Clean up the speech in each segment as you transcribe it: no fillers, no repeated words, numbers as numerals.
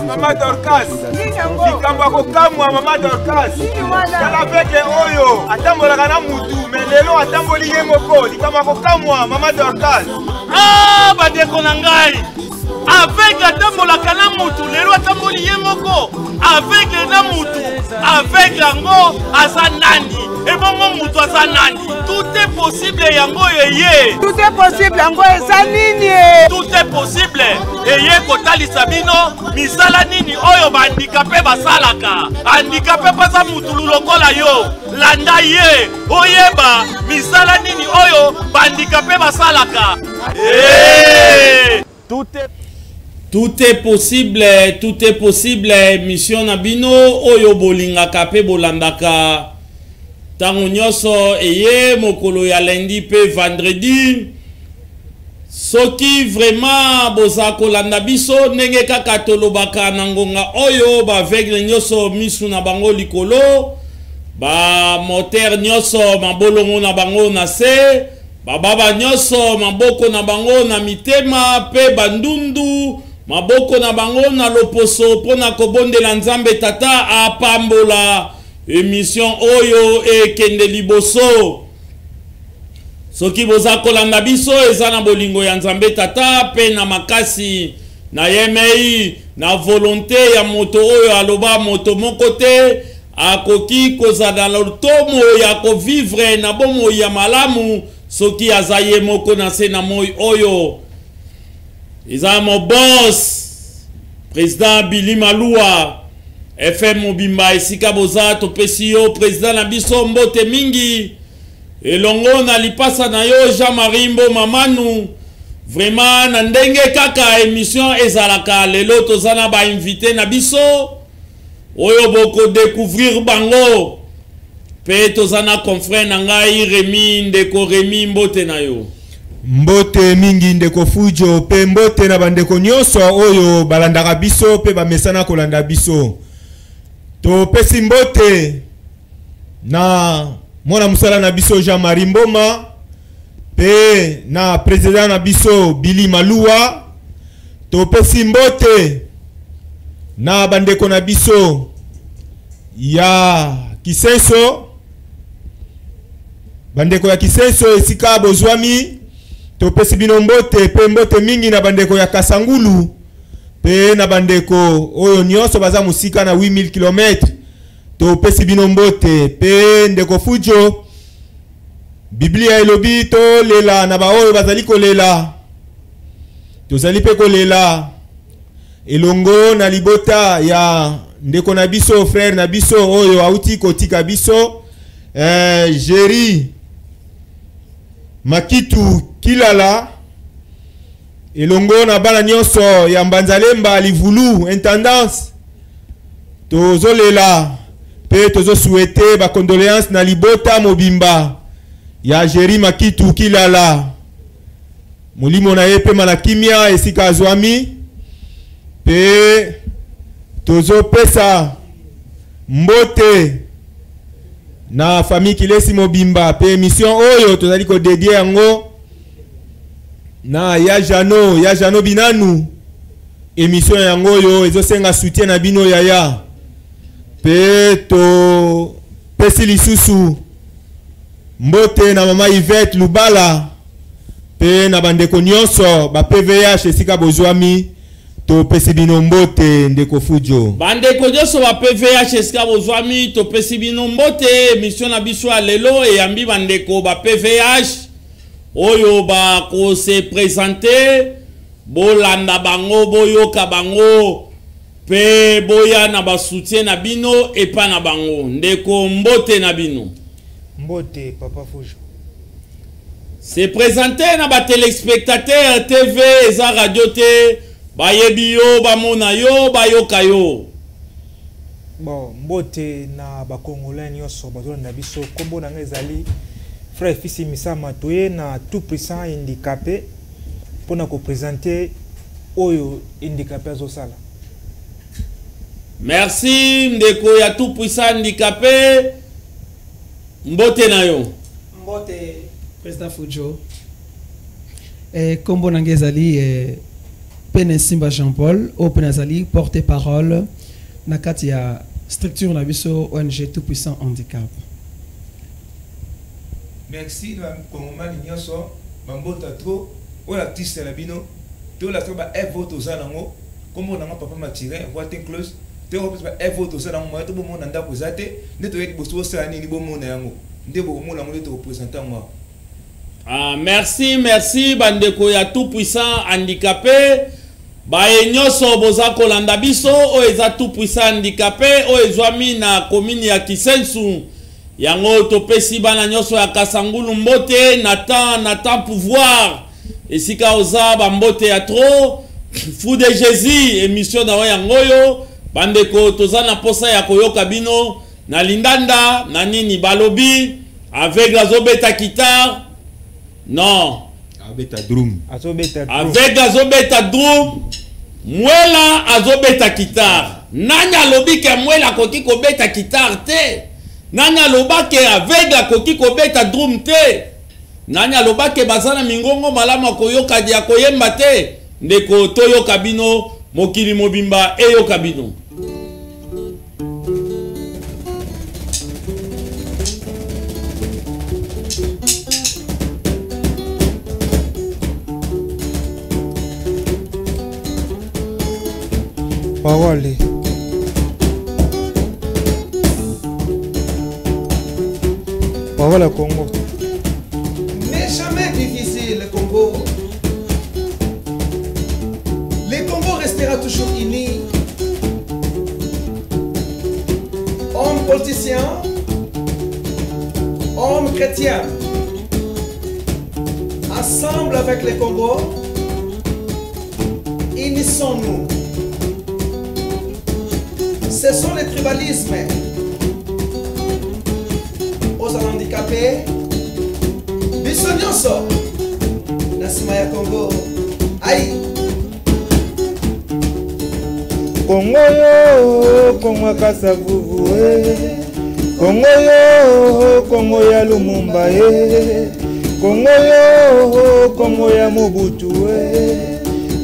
Mama Dorcas, likambo ya kokamwa. Mama Dorcas, tala aveugle oyo atambolaka na mutu, mais lelo atamboli ye moko. Likambo ya kokamwa, Mama Dorcas. Ah, bandeko na ngai, aveugle atambolaka na mutu, lelo atamboli ye moko. Aveugle na mutu, aveugle yango aza nani? Ebongo mutu aza nani? Tout est possible, yango eye. Tout est possible, yango eza nini? Tout est possible eye kotalisa bino misala nini oyo bahandicapé basalaka. Handicapé mpe aza mutulu lokola yo, landa ye oyeba misala nini oyo bahandicapé basalaka. Hey! Tout est possible, tout est possible. Émission na bino oyo bolingaka mpe bolandaka ntango nyonso, eye mokolo ya lundi mpe vendredi. Soki vraiment boza kolanda biso ndenge kaka tolobaka na ngonga oyo, baaveugle nyonso misu na bango likolo, bamotere nyonso mabolongo na bango na se, bababa nyonso maboko na bango na mitema, mpe bandundu maboko na bango na loposo mpo na kobondela Nzambe Tata apambola émission oyo ekende liboso. Soki boza kolanda biso, eza na bolingo ya Nzambe Tata mpe na makasi na ye mei na volonté ya moto oyo aloba moto moko te akoki kozala na lotomo ya kovivre na bomoi ya malamu soki aza ye moko na se na moi oyo. Eza mo boss, président Billy Malua, FM mobimba esika boza, topesi yo, président na biso, mbote mingi elongo na lipasa na yo Jean-Marie Mboma Manu. Vraiment, na ndenge kaka émission ezalaka, lelo toza na bainvité na biso oyo bokodécouvrir bango, mpe toza na confrère na ngai Remi. Ndeko Remi, mbote na yo. Mbote mingi, ndeko Fujo, mpe mbote na bandeko nyonso oyo balandaka biso mpe bamesana kolanda biso. Topesi mbote na mwana mosala na biso Jean-Marie Mboma mpe na président na biso Billy Maluwa. Topesi mbote na bandeko na biso ya Kisenso, bandeko ya Kisenso esika bozwami, topesi bino mbote, mpe mbote mingi na bandeko ya Kasangulu mpe na bandeko oyo nyonso baza mosika na 8000 km, topesi bino mbote. Mpe ndeko Fujo, Biblia elobi tolela na baoyo bazali kolela. Tozali mpe kolela elongo na libota ya ndeko na biso, frère na biso oyo auti kotika biso, Jerry Makitu Kilala, elongo na bana nyonso ya Mbanzalemba, Livulu, intendance. Tozolela mpe tozosouhaiter bacondoléance na libota mobimba ya Jerry Makitu Kilala. Molimo na ye pema na kimia esika azwami. Mpe tozopesa mbote na famille Kilesi mobimba, mpe émission oyo tozali kodédier yango na ya Jano, ya Jano Binanu. Émission yango oyo ezosenga soutien na bino, yaya. Mpe topesi lisusu mbote na mama Yvette Lubala mpe na bandeko nyonso ba PVH esika bozwami, topesi bino mbote, ndeko Fujo. Bandeko nyonso ba PVH esika bozwami, topesi bino mbote. Émission na biso ya lelo eyambi bandeko ba PVH oyo bakose présenter. Bolanda bango, boyoka bango mpe boya na basoutien na bino epa na bango. Ndeko, mbote na bino. Mbote, papa Fujo. Se présenter na batéléspectateur. TV eza radio te, bayebi yo, bamona yo, bayoka yo. Bon, mbote na bacongolais nyonso bazolanda biso. Nkombo na ngai ezali frère Fisi Misama. Toye na Tout Puissant Handicapé mpona koprésenter oyo handicapé azosala. Merci, ndeko ya Tout Puissant Handicapé, mbote na yo. Mbote, président Fujo. Nkombo na ngai ezali Pene Simba Jean-Paul, oyo mpe nazali porte parole na kati ya structure na biso ONG Tout Puissant Handicap. Merci na bakongomani nyonso, bambota trop oyo artiste na bino tolakisa ba eve oyo toza nango. Kombo nanga Papa Mathurin Roi Tenclose. Toyokopesa ba eve oyo toza nango, moyen tobomona ndako eza te, nde toyei liboso bosala nini, bomona yango nde bokomona yango nde tokopresente yango awa. Ah, merci, merci bandeko ya Tout Puissant Handicapé. Baye nyonso boza kolanda biso, oyo eza Tout Puissant Handicapé oyo ezwami na commune ya Kisensu. Yango topesi bana nyonso ya Kasangulu mbote. Nathan, Nathan Pouvoir, esika oza, bambote ya trop. Fou de Jésus, émission na yo yango oyo. Bandeko, toza na posa ya koyoka bino na lindanda na nini balobi. Aveugle azobeta guitare, non? Abeta drum. Azobeta drum. Aveugle azobeta drum, mwela azobeta guitare. Nani alobi ke mwela akoki kobeta guitare te? Nani aloba ke aveugle akoki kobeta drum te? Nani aloba ke baza na mingongo malamu akoyoka ya koyemba te? Ndeko, toyoka bino, mokili mobimba eyoka bino. Parole. Parole à Congo. N'est jamais divisé le Congo. Le Congo restera toujours uni. Hommes politiciens, hommes chrétiens, ensemble avec le Congo, unissons-nous. Ce sont les tribalismes aux handicapés. Biso nyonso na nsima ya Congo. Aïe. Congo yo, Congo Kasavubu, eh. Congo yo, Congo ya Lumumba, eh. Congo yo, Congo ya Mobutu, eh.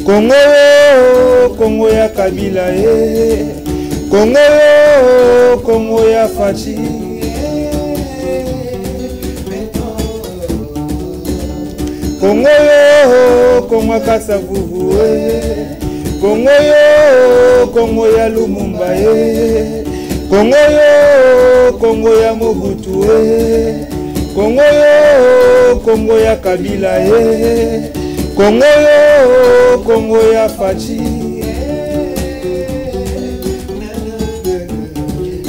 Congo yo, Congo ya Kabila, eh. Congo yo, Congo ya Fatshi. Congo yo, Congo Kasavubu, eh. Congo yo, Congo ya Lumumba, eh. Congo yo, Congo ya Mobutu, eh. Congo yo, Congo ya Kabila, eh. Congo yo, Congo ya Fatshi.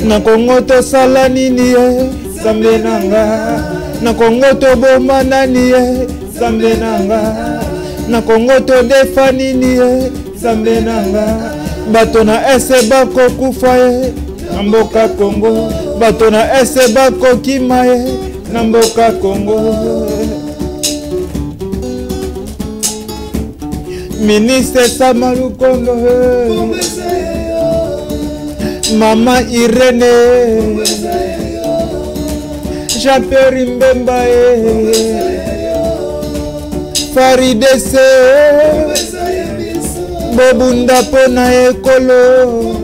Na Congo tosala nini, eh? Nzambe nanga. Na Congo toboma nani, eh? Nzambe nanga. Na Congo todefa nini, eh? Nzambe nanga. Bato na ese bakokufa, ye na mboka Congo. Bato na ese bakokima, ye na mboka Congo. Ministre Sama Lukondo, Mama Irene, Jean-Pierre Mbemba, Faridese, bobunda mpona ekolo.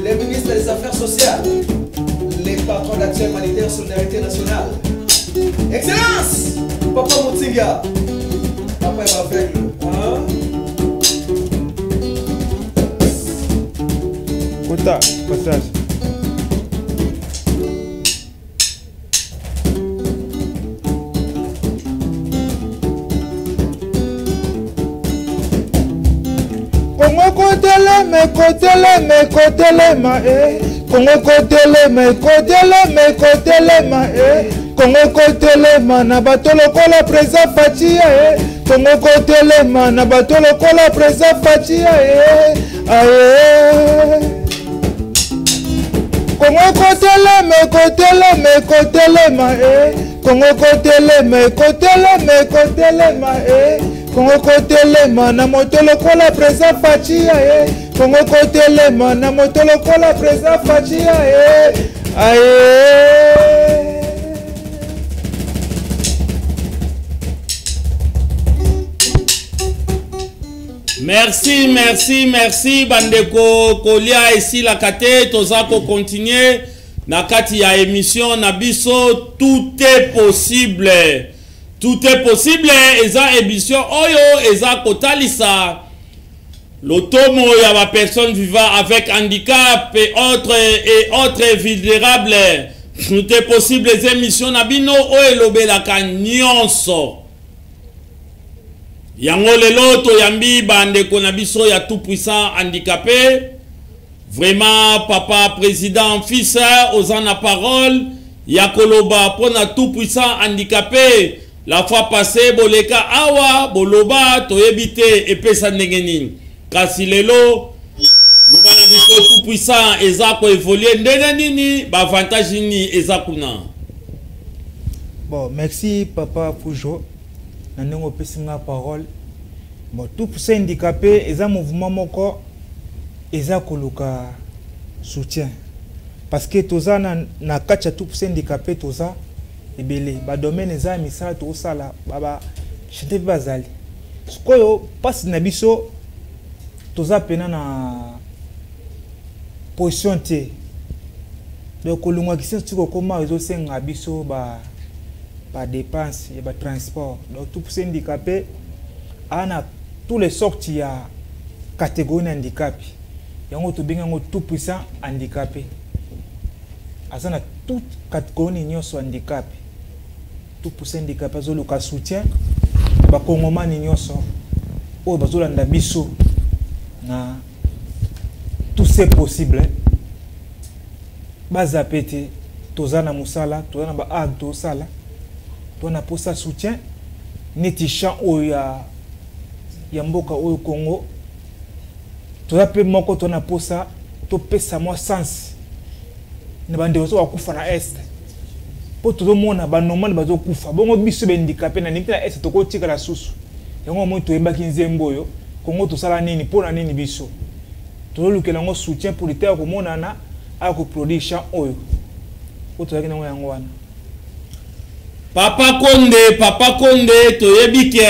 Les ministres des Affaires sociales, les patrons d'Action humanitaire Solidarité nationale. Excellence, Papa Moutinga, Papa est aveugle. Hein? Kota, passage. Kongo kotelema, kotelema, kotelema, eh. Kongo kotelema, kotelema, kotelema, eh. Kongo kotelema na bato lokola président Fatshi, eh. Kongo kotelema na bato lokola président Fatshi, eh. Aye. Kongo kotelema, kotelema, kotelema, eh. Kongo kotelema, kotelema, kotelema, eh. Kongo kotelema na moto lokola président Fatshi, eh. Kongo kotelema na moto lokola président Fatshi, eh. Aye. Merci, merci, merci bandeko. Kolia esilaka te, toza kocontinue na kati ya émission na biso Tout est possible. Tout est possible eza émission oyo eza kotalisa lotomo ya ba personnes vivant avec handicap et autres et autres vulnérables. Tout est possible eza émission na bino oyo elobelaka nyonso. Yango lelo toyambi bandeko na biso ya tout puissant handicapé. Vraiment papa président fils oza na parole ya koloba mpona tout puissant handicapé. La fois passée boleka awa boloba toyebi te epesa ndenge nini, kasi lelo loba na biso tout puissant eza koévolue ndenge nini, baavantage nini eza kuna? Bon, merci papa Fujo na ndenge opesi nga parole. Bon, tout puissant handicapé eza mouvement moko eza koluka soutien, parce que toza na kati ya tout puissant handicapé, toza ebele, badomaine eza ya misala tozosala, bachante mpe bazali. Sikoyo mpasi na biso, toza pena na position te. Donc kolongwa Kisenso ti kokóma ezosenga biso ba badépense ya batransport. Donc tout puissant handicapé aa na tous les sortes ya catégorie na handicap, yango tobengi yango tout puissant handicapé. Aza na toute catégorie nyonso handicap. Tout puissant handicapé azoluka soutien bakongomani nyonso oyo bazolanda biso na Tout c'est possible. Baza pe te, toza na mosala, toza na baart, tosala, toza na posa soutien neti champ oyo ya mboka oyo Congo. Toza mpe moko, toza na posa topesa mwa sens na bandeko so bakufa na Est, mpo tozomona banormal bazokufa bongo, biso bahandicapé na ndenge te na Est tokotikala susu. Yango omoi toyebaki nzembo oyo Kongo tosala nini, mpo na nini biso tozolukela yango soutien producteur ya komonana aya koproduire champ oyo oyo tozalaki nango, yango wana. Papa Konde, papa Konde, toyebi ke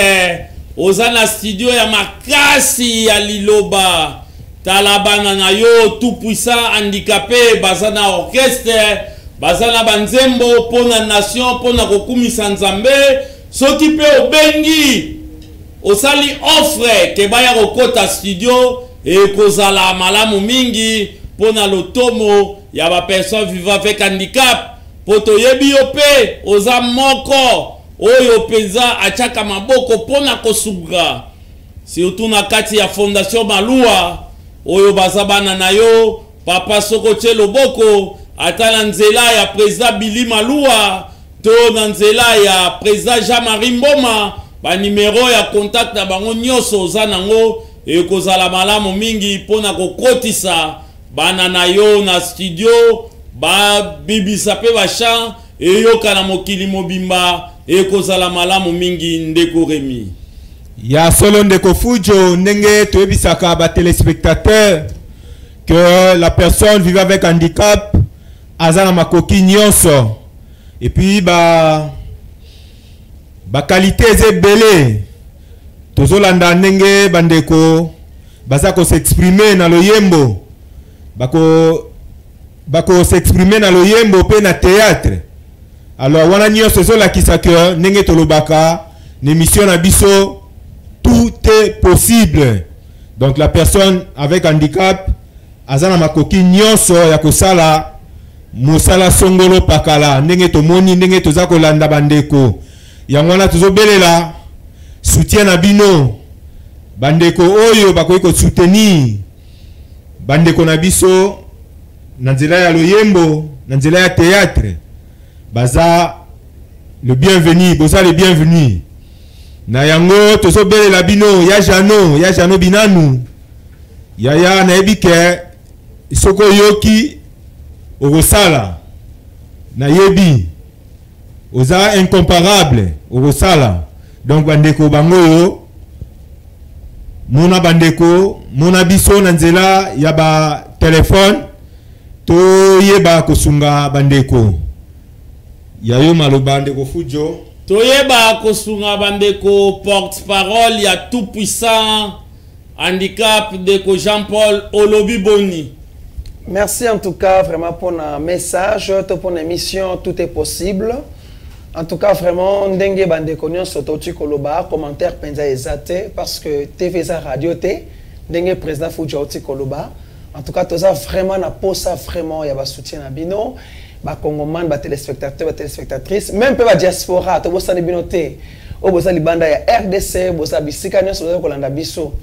oza na studio ya makasi ya liloba. Tala bana na yo tout puissant handicapé baza na orchestre, baza na banzembo mpo na nation, mpo na kokumisa Nzambe. Soki mpe obengi, osali offre ke baya kokɔta studio, ekozala malamu mingi mpo na lotomo ya bapersone vivant avec handicap, mpo toyebi yo mpe oza moko oyo mpenza atiaka maboko mpo na kosunga, surtout na kati ya fondation Maluwa oyo baza bana na yo papa. Soki otie loboko ata na nzela ya président Bili Maluwa to na nzela ya président Jean-Marie Mboma, banimero ya contact na bango nyonso oza nango, ekozala malamu mingi mpona kokotisa bana na yo na studio, babibisa mpe bachamp eyoka na mokili mobimba. Ekozala malamu mingi, ndeko Remi. Ya solo, ndeko Fujo, ndenge toyebisaka batelespectateur que la personne vivant avec handicap aza na makoki nyonso, et puis ba baqualité eza ebele. Tozolanda ndenge bandeko baza kos'exprimer na loyembo, bako s'exprimer na loyembo mpe na théâtre. Alors wana nyonso ezolakisa ke ndenge tolobaka na émission na biso Tout est possible, donc la personne avec handicap aza na makoki nyonso ya kosala mosala songolo pakala. Ndenge tomoni, ndenge toza kolanda bandeko, yango wana tozobelela soutien na bino, bandeko oyo bakoki kosoutenir bandeko na biso na nzela ya loyembo, na nzela ya théâtre, baza le bienvenu, boza le bienvenu. Na yango tozobelela bino ya Jano, ya Jano Binanu, yaya, nayebi ke soki oyoki okosala, nayebi oza incomparable, okosala. Donc bandeko bango oyo mona, bandeko mona biso na nzela ya batelefone, toyeba kosunga bandeko. Ya yo maloba, ndeko Fujo. Toyeba kosunga bandeko. Porte parole ya tout puissant Handicap ndeko Jean Paul olobi boni? Merci en tout cas vraiment pour un message, pour une émission, tout est possible. En tout cas vraiment ndenge bandeko nyonso touti koloba commentaire penza eza te parce que TV eza radio te ndenge président Fuji auti koloba. En tout cas toza vraiment na posa vraiment ya ba soutien na bino ba congomans, ba téléspectateurs, ba téléspectatrices, même pe ba diaspora tobosani bino te. Oyo boza libanda ya RDC, boza bisika nyonso boza kolanda biso.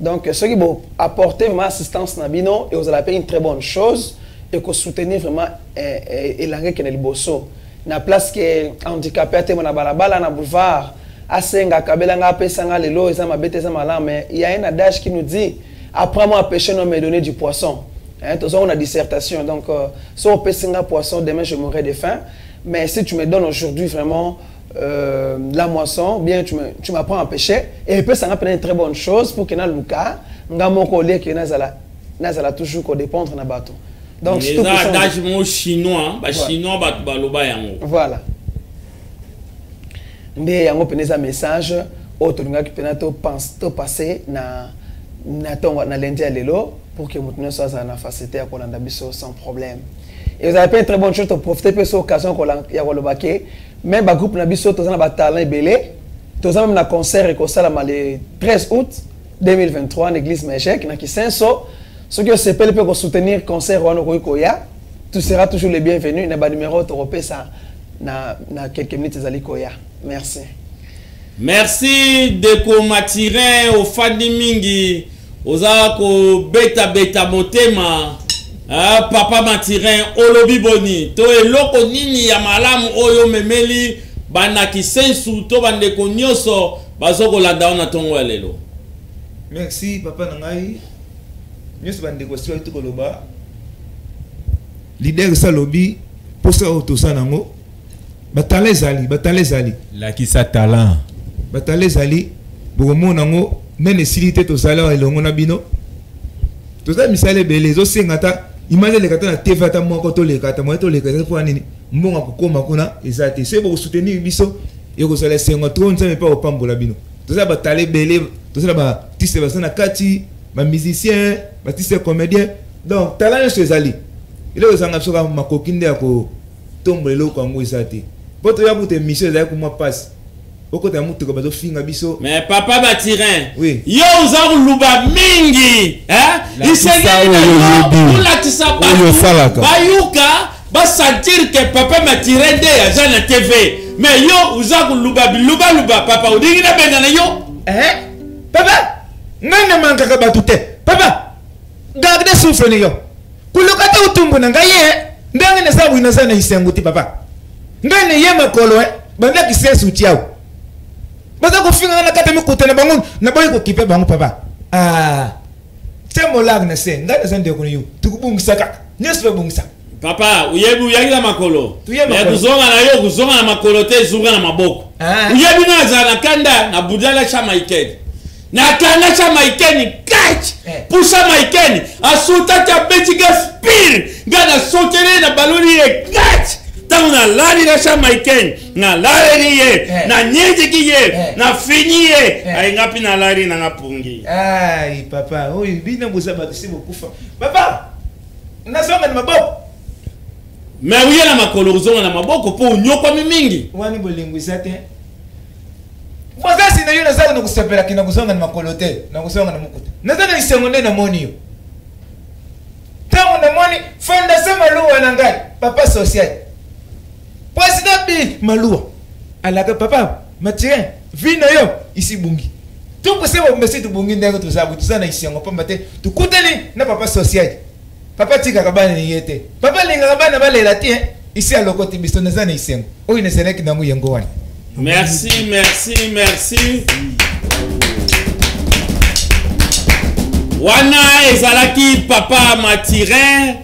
Donc ceux qui vont apporter vraiment assistance na bino et vous allez une très bonne chose et que soutenir vraiment elanga ekende liboso. Na place que handicapé ate na balabala na boulevard asenga kabelanga apesanga lelo eza mabete eza malamu, mais il y a un adage qui nous dit apprends-moi à pêcher, non me donner du poisson. Hein, tous on a dissertation. Donc si on pêche un poisson, demain je mourrai de faim. Mais si tu me donnes aujourd'hui vraiment la moisson, bien tu m'apprends à pêcher et puis ça va prendre une très bonne chose pour que na luka nga moko lié que nazala toujours ko dépendre na bateau. Donc c'est un adage mo chinois, ba chinois ba baloba yango. Voilà. Nde yango peneza message oyo tolingaki pena to pense to passer na na tongo na lundi ya lelo pour que moto nyonso azala na facilité ya kolanda biso sans problème. Et vous avez fait une très bonne chose de profiter de cette occasion ya koloba ke même ba groupe na biso toza na ba talent ebele, toza même na concert ekosalama le 13 août 2023 na église Meshek na Kisenso. Soki osepeli mpe kosoutenir concert wana okoki koya, tu seras toujours le bienvenu na ba numéro tokopesa na quelques minutes ezali koya. Merci. Merci ndeko Mathurin, ofandi mingi oza kobeta beta motema. Ah, papa Mathurin olobi boni to eloko nini ya malamu oyo memeli bana Kisensu to bandeko nyonso bazokolanda wana ntongo ya lelo? Merci papa na ngai. Nyonso bandeko basi bauti koloba. Leader esa lobi posa oyo toza nango. Batala ezali, batala ezali. Lakisa talent. Batala ezali, bokomona yango nene esili te tozali awa elongo na bino. Toza misala ebele ezosenga ata image eleka ata na TV ata moko toleka ata moyen toleka eza mpo nini mbongo akokoma kuna eza te. Soki bokosoutenir biso ekozala esengo trop, Nzambe mpe akopambola bino. Toza batala ebele, toza na ba artiste baza na kati, ba musicien, ba artiste comédien. Donc talent nyonso ezali. Eloko ezanga biso kaka makoki nde ya kotombola eloko yango eza te. Po toya kuta émission ezali kumwa passe. Okota mutuka bazofinga biso. Mais papa Mathurin, oui. Yo oza koluba mingi, hein? Isengeli na yo olakisa bato bayuka basentir que papa Mathurin nde aza na TV. Mais yo oza koluba bilubaluba papa, olingi nabenga na yo? Eh? Papa, ngai namankaka bato te. Papa, garde souffle na yo. Koluka te otumbu na ngai ye. Ndenge naza boye naza na esengo te papa. Ngai na ye makolo banda Kisensu tiao. Baza kofinga na kati mikuta na bango na boyi kokipe bango papa. Ah. Tia molar na se, ngai naza ndeko na yo. Tukubungisa kaka. Nyonso babungisa. Papa, uyebi uyaki na makolo. Tuye makolo. Ya kuzonga na yo, kuzonga na makolo te, zunga na maboko. Ah. Uyebi na azala na kanda na budala cha Michael. Na kanda cha Michael catch. Eh. Pusa Michael asuta cha beti gaspir. Nga na sotele na baloni ye catch. Tango na lali na cha Michael, na lali ye, Eh. na nyejiki ye, Eh. na fini ye. Eh. Ay ngapi na lali na ngapungi. Ai papa, oyo bino boza bato si bokufa. Papa, nazonga na maboko. Mais uye na makolo ozonga na maboko po onyokwami mingi. Wani bolingo eza te. Mwazasi na yo naza na kosepelaki na kozonga na makolo te, na kozonga na mokuta. Naza na esengo nde namoni yo. Ntango namoni fondation Maluwa na ngai, papa social. Président Bill Maluwa alaka papa Mathurin, vie na yo isi bungi. Tokose bomesi tobongi ndenge toza boye, toza na esengo pamba te tokutani na papa social. Papa tikaka bana na ye te. Papa alingaka bana balela te, hein. Isi alokoti biso naza na esengo. Oyo nazalaki nango yango wana. Merci, merci, merci. Wana ezalaki papa Mathurin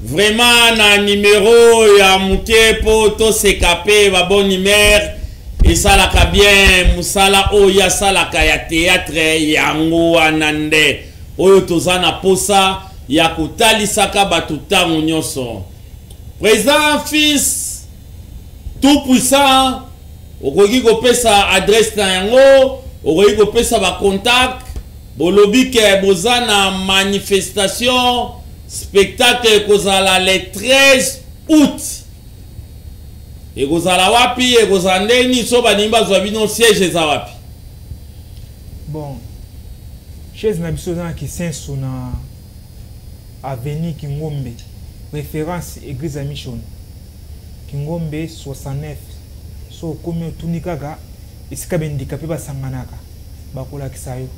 vraiment na numéro ya moke po toseka pe ba bonne humeur esalaka bien mosala oyo asalaka ya théâtre yango wana nde oyo toza na posa ya kotalisaka bato ntango nyonso. Président fils tout puissant, okoki kopesa adresse na yango, okoki kopesa ba contact. Bolobi ke boza na manifestation spectacle ekozala le 13 août. Ekozala wapi, ekozala ndenge nini, so balingi bazwa bino siège eza wapi? Bon, chaise na biso eza na Kisenso na avenue Kingombe, référence église ya Mission Kingombe 69. So okomi otuni kaka esika bendika mpe basanganaka, bakolakisa yo.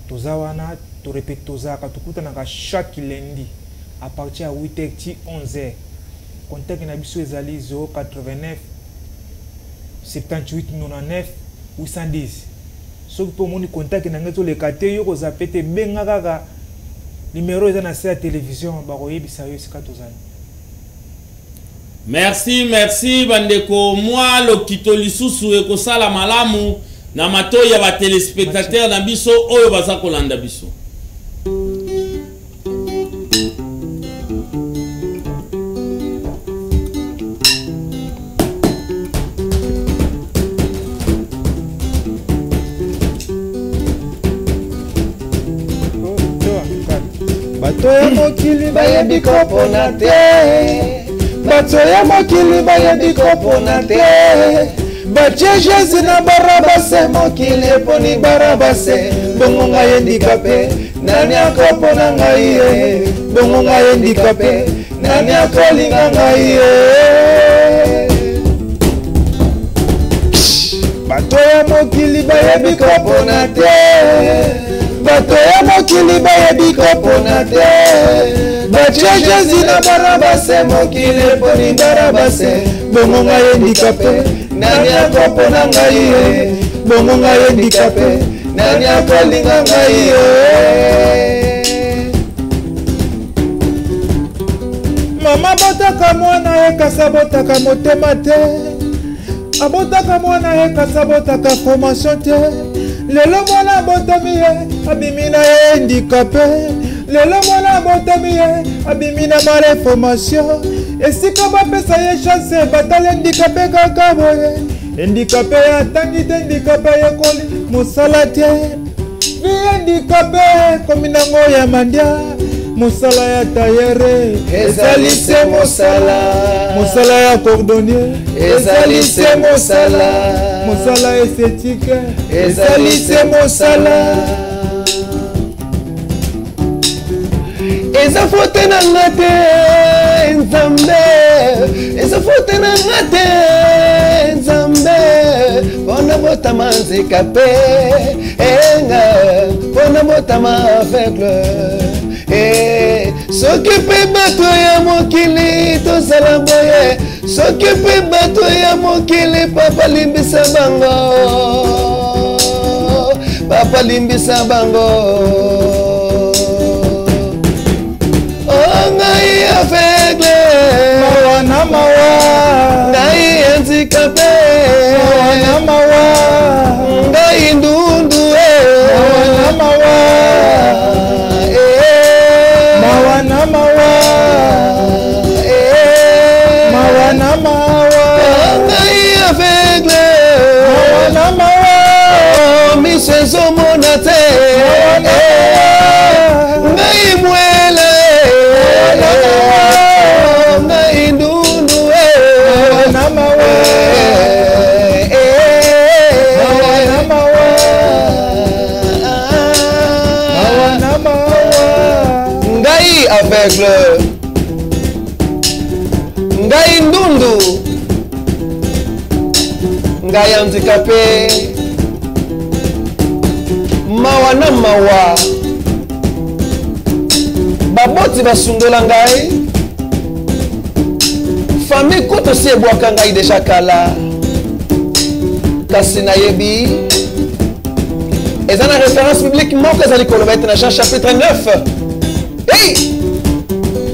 Toza wana, torepete, tozalaka tokutanaka chaque lundi à partir ya 8h ti 11h. Contact na biso ezali 089 78 99 810. Soki mpe omoni contact na ngai toleka te, yo kozala pe te, benga kaka numero eza na se ya télévision, bakoyebisa yo esika tozali. Merci, merci bandeko. Mwa lokito lisusu ekosala malamu na matoi ya batelespectateur na biso oyo baza kolanda biso. Bato ya mokili bayebi kopona te, bato ya mokili bayebi kopona te. Batie Jésus na Barabase, mokili eponi Barabase. Bongo ngai handicapé, nani akopona ngai ye? Bongo ngai handicapé, nani akolinga ngai ye? Bato ya mokili bayebi kopona te, bato ya mokili bayebi kopona te. Batie Jésus na Barabase, mokili eponi Barabase. Bongo ngai handicapé, nani akopona ngai ye? Bongo ngai handicapé, nani akolinga ngai ye? Mama botaka mwana ye kasi abotaka motema te, abotaka mwana ye kasi abotaka formation te. Lelo mwana abotami ye abimi na ye handicapé, lelo mwana abotami ye abimi na male formation. Esika bapesa ye chance batali handicapé kaka boye. Handicapé atangi te, handicapé ayekoli mosala te. Vie handicapé komi nango ya mandia, mosala ya tailleur ezali se mosala, mosala ya cordonnier ezali se mosala, mosala esthétique ezali se mosala. Eza faute na nga te Nzambe, eza faute na nga te Nzambe, mpona botama handicapé enga, mpona botama aveugle. Soki mpe bato ya mokili tozala boye, soki mpe bato ya mokili, papa limbisa bango, papa limbisa bango. Oh, ngai aveugle, mawa na mawa, ngai handicapé, mawa na mawa, ngai ndundu, mawa na mawa, mawa na mawa, mawa na mawa. Ngai aveugle, mawa na mawa, miso ezomona te, ngai mwele, ngai ndundu, mawa na mawa, mawa na mawa, mawa na mawa. Ngai aveugle, ngai ndundu, ngai handicapé, mawa na mawa. Baboti basundola ngai, famille kutu si ebwaka ngai deja kala, kasi nayebi eza na référence biblique moko ezali koloba ete na Jean chapitre 9, hey!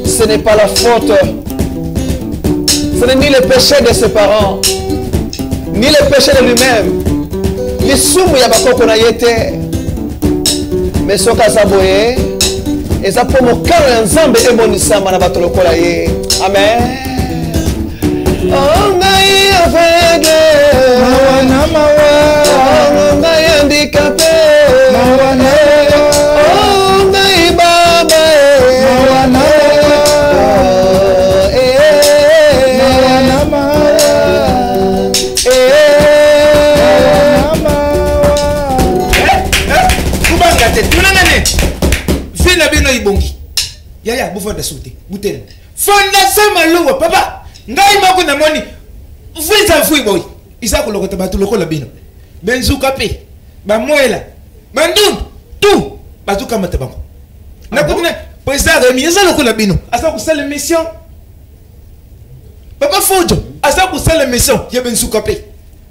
Ce n'est pas la faute, ce n'est ni le péché de ses parents, ni le péché de lui-même, lisumu ya bakoko na ye te, mais soki aza boye eza mpo mokano ya Nzambe emonisama na bato lokola ye. Amen. Oh, ngai aveugle, mawa na mawa, oh, ngai handicapé, mawa na ebongi. Yaya bofanda su te butela Fondation Maluwa papa ngai moko namoni visa vui boy eza kolokota bato lokola bino benzuka mpe bamwela bandundu tout bazokamata bango nakuti na président Remi eza lokola bino aza kosala mission papa Fojo aza kosala mission ya benzuka mpe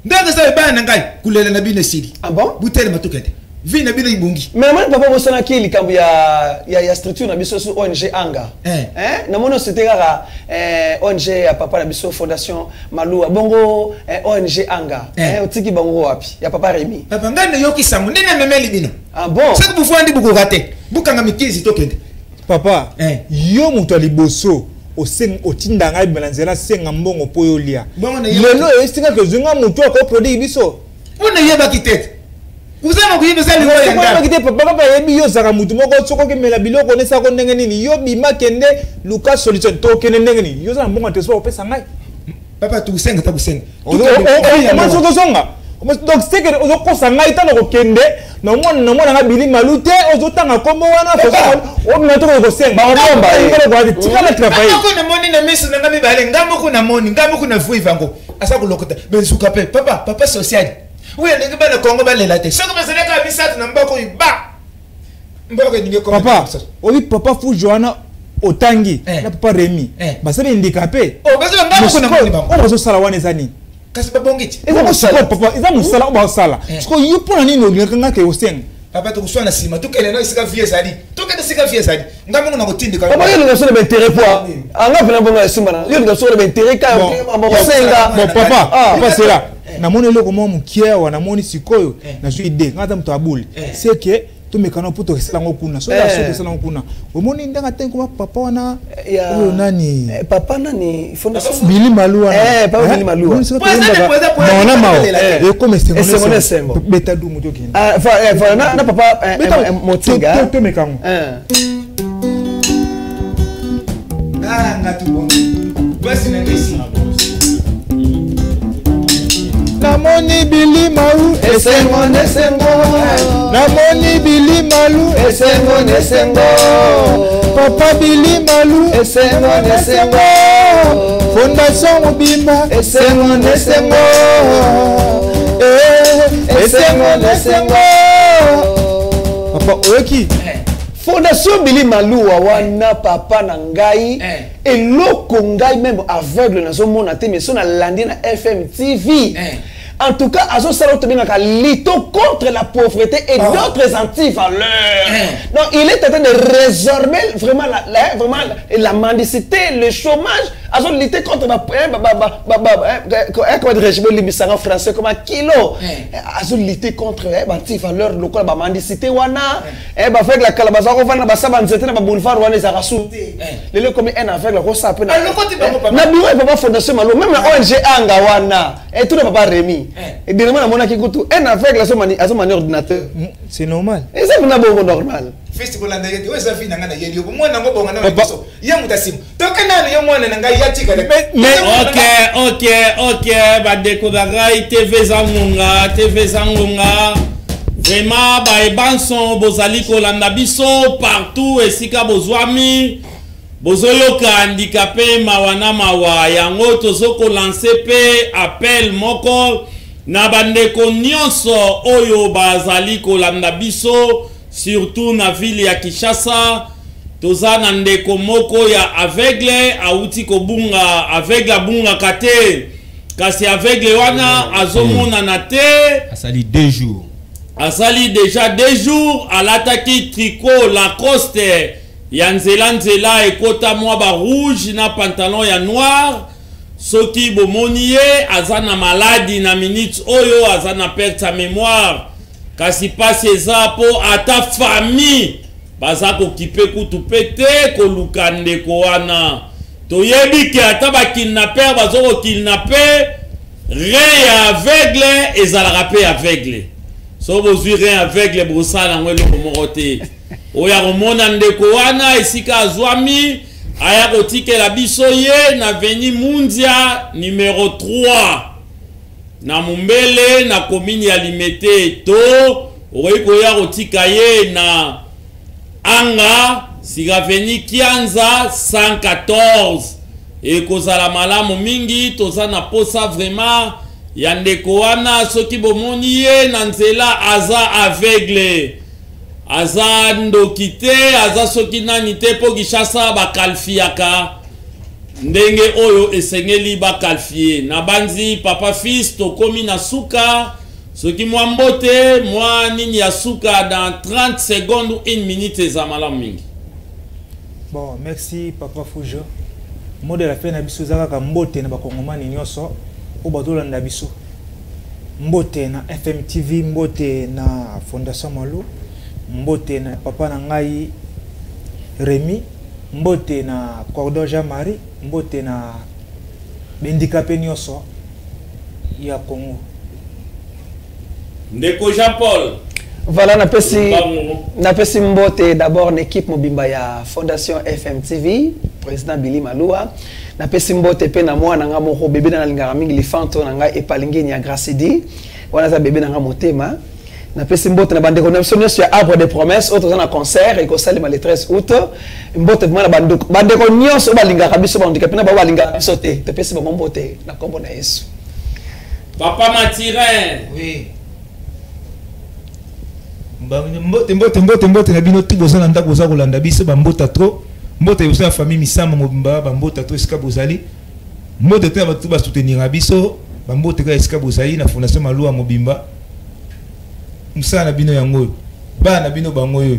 ndenge eza ebana na ngai kulela na bino esili. Ah bon? Butelema tokende vie na bino ibongi. Mais namoni papa bosanaki likambo ya structure na biso su ONG Anga. Namoni osite kaka ONG ya papa na biso Fondation Maluwa bongo ONG Anga. Otiki bango wapi ya papa Remy. Papa ngai nayoki sango nde namemeli bino. Ah bon? Soki bofandi bokoka te bokanga mikezi tokende. Papa, yo moto ya liboso otinda ngai bima na nzela senga mbongo mpo yo lia. Lelo esika kozonga moto akoproduire biso. Mpona yebaki te. Kozanga koyeba eza liwa ya ndako. Te papa, papa yebi yo ozalaka motu moko soki okemela biloko nesako ndenge nini yo bima kende luka solution tokende ndenge nini yo oza na mbongo ya transport opesa ngai. Papa tokosenga ta kosenga. Soki ozonga donc c'est que ozokosa ngai ntango kokende na mwana nga Bili Malu te ozotanga kombo wana obima tokoki kosenga tika na travail. Moko namoni na miso na ngai mibale ngai moko namoni ngai moko na vui vango aza kolokota benzuka mpe papa papa social. Oui, ndenge bana Congo balela te. Soki bazalaka misato na mboko ba. Mboko elingi ekoma. Papa, oyi papa Fujo wana otangi na papa Remy. Basali handicapé. Oh, bazala ngai moko namoni bango. Oyo bazosala wana eza nini? Kasi babongi ti. Eza mosala papa, eza mosala oyo bazosala. Sikoyo yo mpona nini olingaka ngai ke osenga? Papa tokuswana na nsima tokende na esika vie ezali. Tokende esika vie ezali. Ngai moko nakotindika. Papa yo olinga biso na baintérêt poa. Anga mpena bongo ya nsima na. Yo olinga biso na baintérêt kaka bakosenga. Bon papa, papa c'est là. Namoni eloko moko mokie awa namoni sikoyo nazwi idée ngai aza moto ya bule c'est que tomekana mpo tokesala yango kuna soki aso tosala yango kuna omoni ndenge atangi koma papa wana oyo nani papa nani fondation Bili Malu wana papa Bili Malu mawa mawa ekoma esengo esengo beta dumu tokende na papa Motinga tomeka yango ngatu bongo basi na ngesi. Namoni Bili Malu esengo nesengo. Namoni Bili Malu esengo nesengo. Papa Bili Malu esengo nesengo. Fondation mobimba esengo nesengo. Esengo nesengo. Papa oyoki Fondation Bili Maluwa wana papa na ngai eloko ngai même aveugle nazomona te mais so nalandi na FM TV. En tout cas, azosala tobengaka lito contre la pauvreté et d'autres antivaleurs. Donc il est en train de résorber vraiment la mendicité, le chômage. Azo lutter contre comment dirais-je en français comme un kilo. Azo lutter contre antivaleurs lokola ba mendicité wana. Ba fait la calabaza on va na ba nzete na ba boulevard wana ezaka sou. Lelo comme un aveugle ko sa pe na. Na bureau papa Fondation Malu même na ONG Anga wana. Et tout le papa Remy. Et dernièrement namona ki kutu un aveugle azo mani ordinateur. C'est normal. Et ça na bongo normal. Festi kolanda yete oyo eza vie na ngai na yeli yo mwana ngo bonga na biso ye mutu asimu tokende na yo mwana na ngai ya tika. Ok bandeko na ngai TV za ngonga TV za ngonga vraiment baebanson bozali kolanda biso partout esika bozwami bozoyoka handicapé mawa na mawa yango tozokolanse pe appel moko na bandeko nyonso oyo bazali kolanda biso surtout na ville ya Kinshasa. Toza na ndeko moko ya aveugle auti kobunga aveugle abungaka te kasi aveugle wana azomonana te. Asali 2 jours. Asali déjà 2 jours alataki tricot Lacoste ya nzela nzela ekota mwa ba rouge na pantalon ya noir. Soki bomoni ye aza na maladi na minute oyo aza na perte ya mémoire kasi pasi eza po ata famille baza kokipe kutu pe te koluka ndeko wana. Toyebi ke ata bakidnapper bazo kokidnapper rein ya aveugle ezalaka pe aveugle. So bozwi rein aveugle bosala yango eloko moko te. Oyo akomona ndeko wana esika azwami aya kotikela biso ye na avenue Mundia numéro 3 na Mumbele na commune ya Limete to okoki koya kotika ye na Anga. sur avenue Kianza 114. Ekozala malamu mingi, toza na posa vraiment ya ndeko wana. Soki bomoni ye na nzela, aza aveugle, aza ndoki te, aza soki nani te, mpo Kinshasa bakalfiaka ndenge oyo esengeli bakalfie. Nabanzi papa fils, tokomi na suka. Soki mwa mbote, mwa nini ya suka dans 30 secondes ou 1 minute, eza malamu mingi. Bon, merci papa Fujo. Mot de la fin na biso eza kaka mbote na bakongomani nyonso oyo bazolanda biso, mbote na FMTV, mbote na Fondation Malu, mbote na papa na ngai Rémi, mbote na Cordon Jean Marie, mbote na bahandicapés nyonso ya Congo. Ndeko Jean Paul. Voilà, napesi napesi mbote d'abord na équipe mobimba ya Fondation FMTV, président Billy Malua. Napesi mbote mpe na mwana nga moko, bebe na nalingaka mingi, lifanto na ngai Epalingeni ya Gracidi wana, aza bebe na nga motema. Napesi mbote na bandeko na biso nyonso ya Arbre de Promesse oyo toza na concert ekosalema le 13 août. Mbote vraiment na bandeko nyonso oyo balingaka biso bahandicapés, na bao balingaka biso te, topesi bango mbote na nkombo na Yesu. Papa Matirin. Oui. Mbote, mbote, mbote, mbote na bino tu boza na ndako, boza kolanda biso. Bambota trop, mbote liboso ya famille Misamba mobimba, bambota trop esika bozali. Mbote te na bato basoutenira biso, bambote kaka esika bozali na Fondation Maluwa mobimba. Mosala na bino yango oyo, bana na bino bango oyo.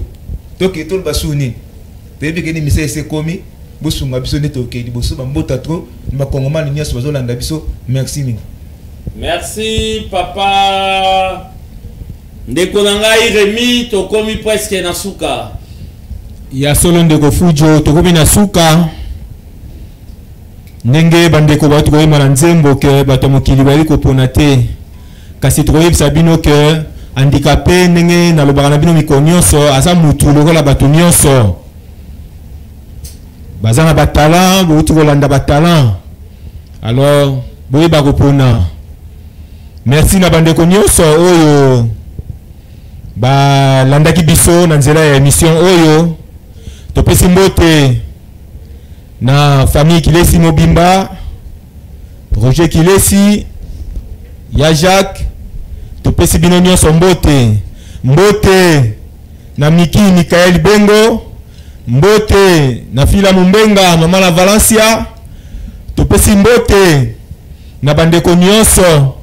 Toke toloba su nini? Toyebi keni misala esi ekomi, bosunga biso nde tokei liboso. Bambota trop na bakongomani nyonso bazolanda biso. Merci mingi. Merci papa. Ndeko na ngai Remi, tokomi presque na suka. Ya solo ndeko Fujo, tokomi na suka. Ndenge bandeko bauti koyemba na nzembo ke bato ya mokili bayali kopona te, kasi tokoyebisa bino ke handicapé, ndenge nalobaka na bino mikolo nyonso, aza mutu lokola bato nyonso. Baza na batalent, bouti kolanda batalent, alors boyeba kopona. Merci na bandeko nyonso oyo balandaki biso na nzela ya émission oyo. Topesi mbote na famille Kilesi mobimba, Roger Kilesi ya Jacques, topesi bino nyonso mbote. Mbote na Miki Mikael Bengo, mbote na Fila Mumbenga, mama na Valencia. Topesi mbote na bandeko nyonso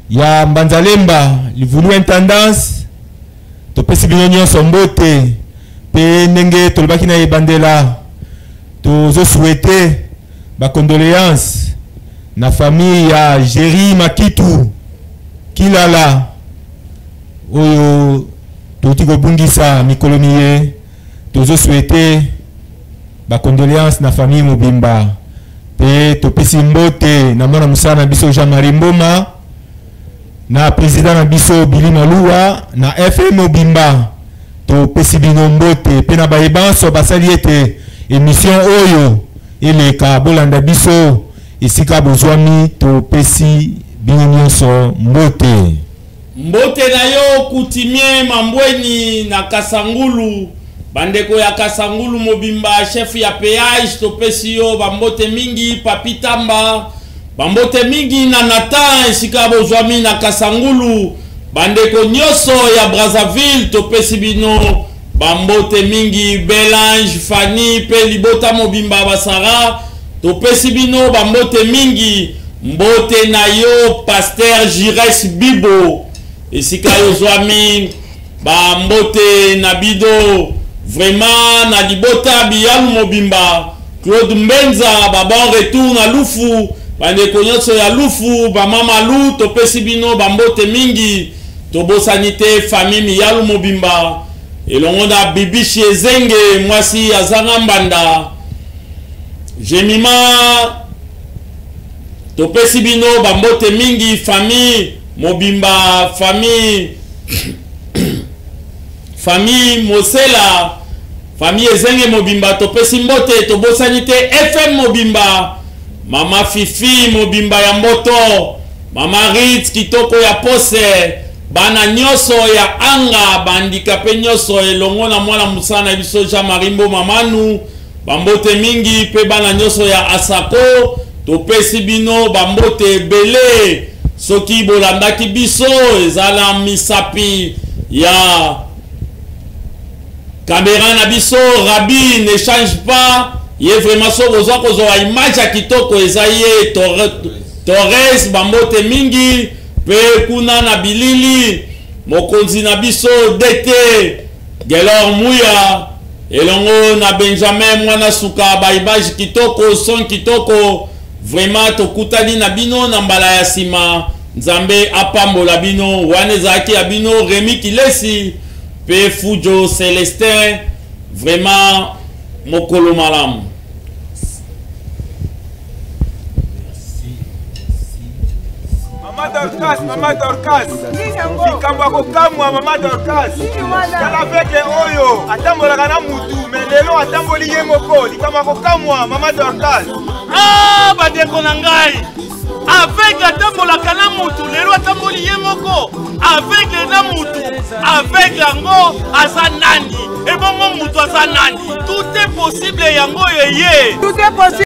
ya Mbanzalemba Livulu Intendance, topesi bino nyonso mbote. Mpe ndenge tolobaki na ebandela, tozosouhaiter bacondoléance na famille ya Jerry Makitu Kilala oyo touti kobungisa mikolo miye. Tozosouhaiter bacondoléance na famille mobimba. Mpe topesi mbote na mwana mosala na biso Jean-Marie Mboma, na président na biso Billy Maluwa, na FM mobimba, topesi bino mbote. Mpe na bayebanso basali ete émission oyo eleka, bolanda biso esika bozwami, topesi bino nyonso mbote. Mbote na yo coutumier Mambweni na Kasangulu, bandeko ya Kasangulu mobimba, chef ya péage, topesi yo bambote mingi. Papi Tamba, bambote mingi na Natan esika bozwami na Kasangulu. Bandeko nyonso ya Brazzaville, topesi bino bambote mingi. Belange Fani mpe libota mobimba Basara, topesi bino bambote mingi. Mbote na yo pasteur Gires Bibo esika yozwami, bambote na bido vraiment na libota Biyalu mobimba. Claude Mbenza, babon retour na Lufu. Bandeko nyonso ya Lufu, bamama Lu, topesi bino bambote mingi. Tobosani te famille Miyalu mobimba elongo na Bibishi Ezenge, mwasi azanga mbanda Jemima, topesi bino bambote mingi, famille mobimba, famille Mosela, famille Ezenge mobimba, topesi mbote. Tobosani te FM mobimba, mama Fifi mobimba ya Mboto, mama Rit kitoko ya Pose. Bana nyonso ya anga bahandikape nyonso elongo na mwana mosala na biso Jean-Marie Mboma Manu, bambote mingi. Mpe bana nyonso ya Asako, topesi bino bambote ebele. Soki bolandaki biso, eza na misapi ya kamera na biso Rabi ne change pas ye. Vraiment, so bozwa kozwa image ya kitoko, eza ye Torres. Bambote mingi. Mpe kuna na bilili, mokonzi na biso DT Gelor Muya elongo na Benjamin mwana suka. Baimage kitoko, son kitoko. Vraiment, tokutani na bino na mbala ya nsima. Nzambe apambola bino. Wana ezalaki ya bino Remi Kilesi mpe Fujo Celestin. Vraiment, mokolo malamu. Mama Dorcas, mama Dorcas, likambo ya kokamwa. Mama Dorcas, tala aveugle oyo atambolaka na mutu, mais lelo atamboli ye moko. Likambo ya kokamwa, mama Dorcas. Ah, bandeko na ngai, aveugle atambolaka na mutu, lelo atamboli ye moko. Aveugle na mutu, aveugle yango aza nani? Ebongo mutu aza nani? Tout est possible, yango oyo eye. Tout est possible.